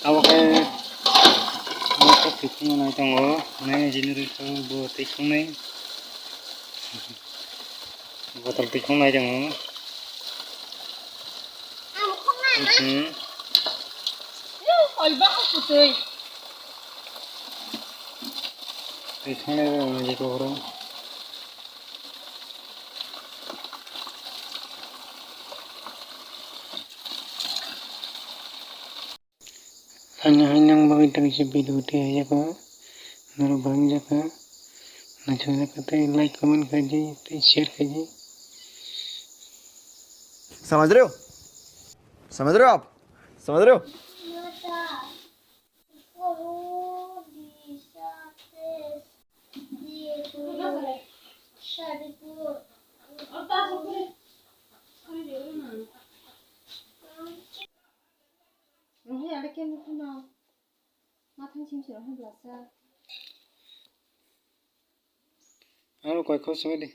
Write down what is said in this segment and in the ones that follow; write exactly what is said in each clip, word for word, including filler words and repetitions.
Abo khe motor twi khwngnai tongo, nai generator bo twi khwngnai, bottle twi khwngnai tongo. Mhm. Twi khwngnai tongo, nai generator. Haino haino ang bagwi tei kaisa video twi haijak o, norok bangwi jak kha, naithok jak kha tei like, comment khaidi tei share khaidi. समझ रहे हो? समझ रहे हो आप? समझ रहे हो? Oho, ale khe nukhuno. Mathang sim sim rok hwnglasa. Aro koi khosong di.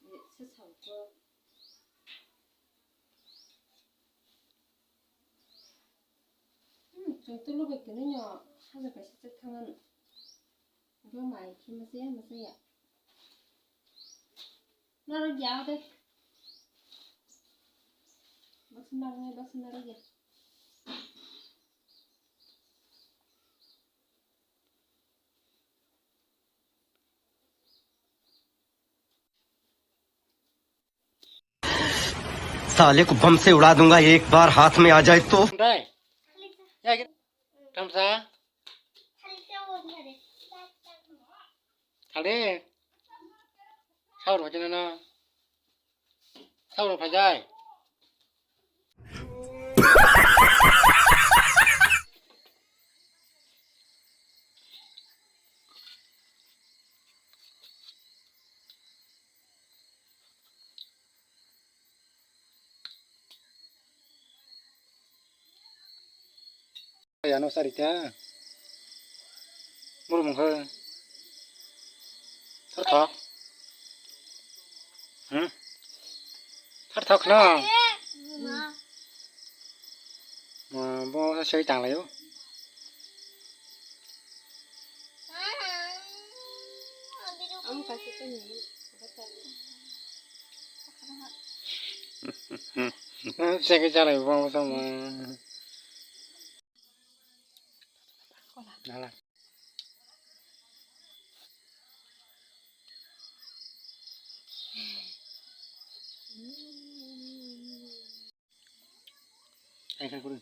Ye, se salko. Hmm, chwng tulu bai kwnwi no hajar kaisa chwk thangan. Bo mai khe masa ya, masa ya. Narwk ya de. Baksa narwk ya, baksa narwk ya. साले को बम से उड़ा दूंगा एक बार हाथ में आ जाए तो। Dai. Ya, kita. Kamsa. Thale. Saur bhajana na. Saur bhajai. Ano sarita. Muru mungkha. Thar thok. Hmm? Thar thok no. Ma, bo sa soi tang layo. Seke chalai bo sama. Nala. Ai, khai kuri.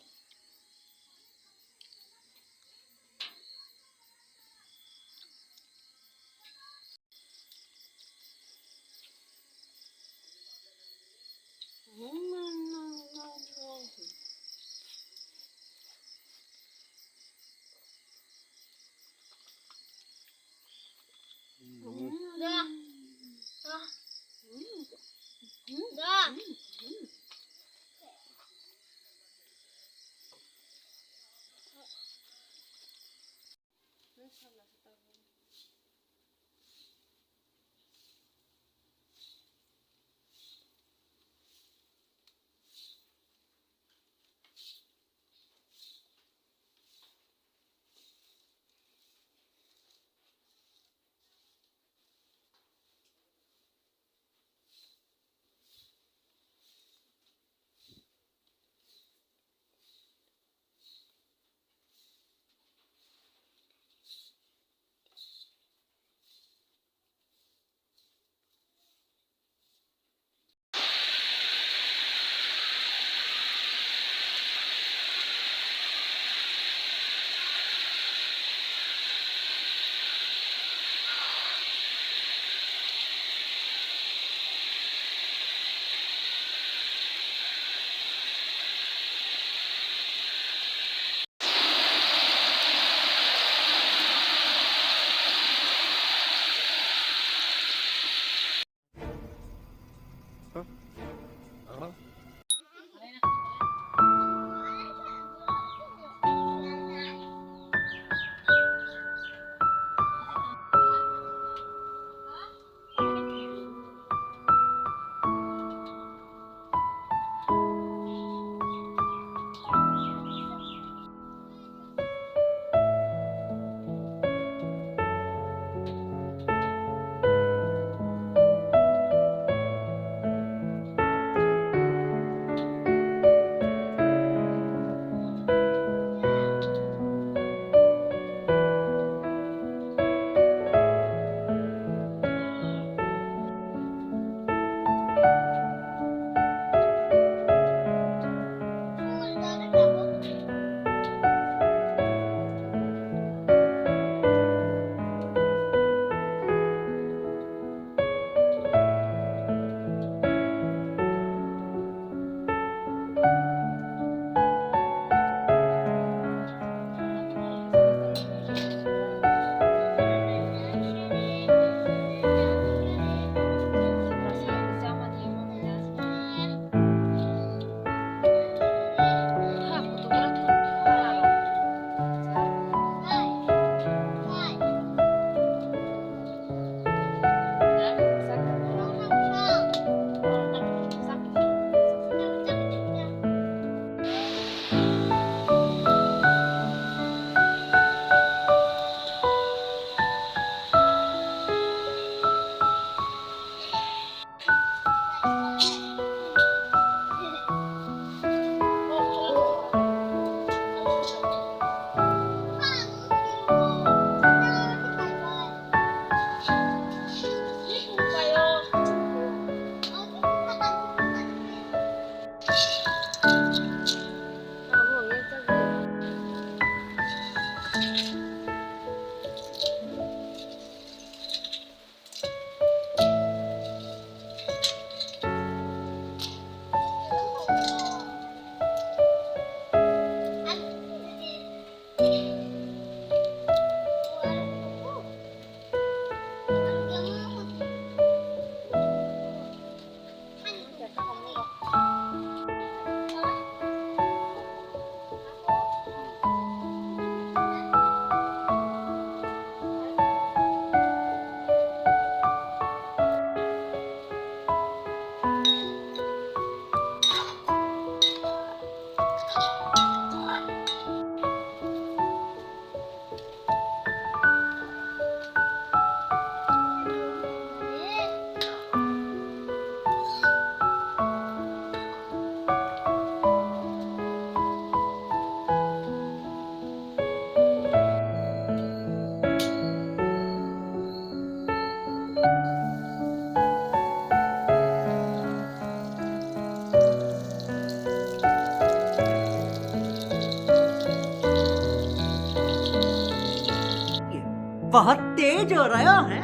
बहुत तेज हो रहा है।